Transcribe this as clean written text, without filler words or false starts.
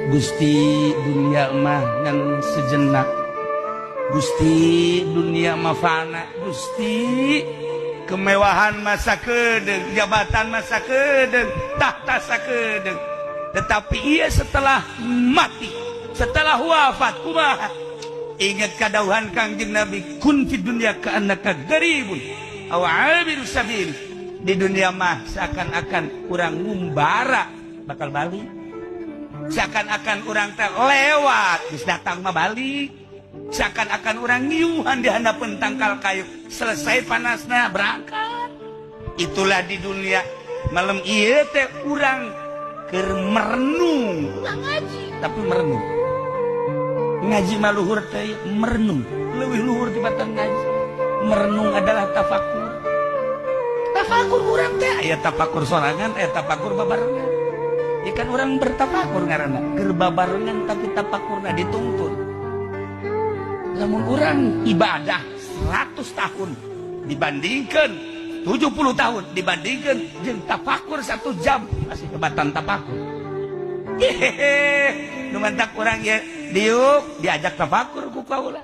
Gusti, dunia mah ngan sejenak. Gusti, dunia mah fana. Gusti, kemewahan mah sakedeung, jabatan mah sakedeung, tahta sakedeung, tetapi ia setelah mati, setelah wafat, kumaha? Ingat kadawuhan Kangjeng Nabi, kun fid dunya ka'annaka gharibun aw abiru sabil. Di dunia mah seakan-akan urang ngumbara, bakal balik, seakan-akan urang teh lewat, geus datang mah balik, seakan-akan urang ngiuhan di handapeun tangkal kayu, selesai panasnya berangkat. Itulah di dunia. Malam ieu teh urang keur merenung. Ulah ngaji, tapi merenung. Ngaji mah luhur teh, merenung leuwih luhur tibatan ngaji. Merenung adalah tafakur. Tafakur urang teh aya tafakur sorangan, aya tafakur babarengan. Ya kan urang bertafakur ngaranna keur babarengan, tapi tafakurna dituntun. Lamun urang ibadah 100 tahun dibandingkan 70 tahun dibandingkan jeung tafakur 1 jam, masih hebatan tafakur. Hehehe, nu mantak urang ya diuk diajak tafakur ku kaula.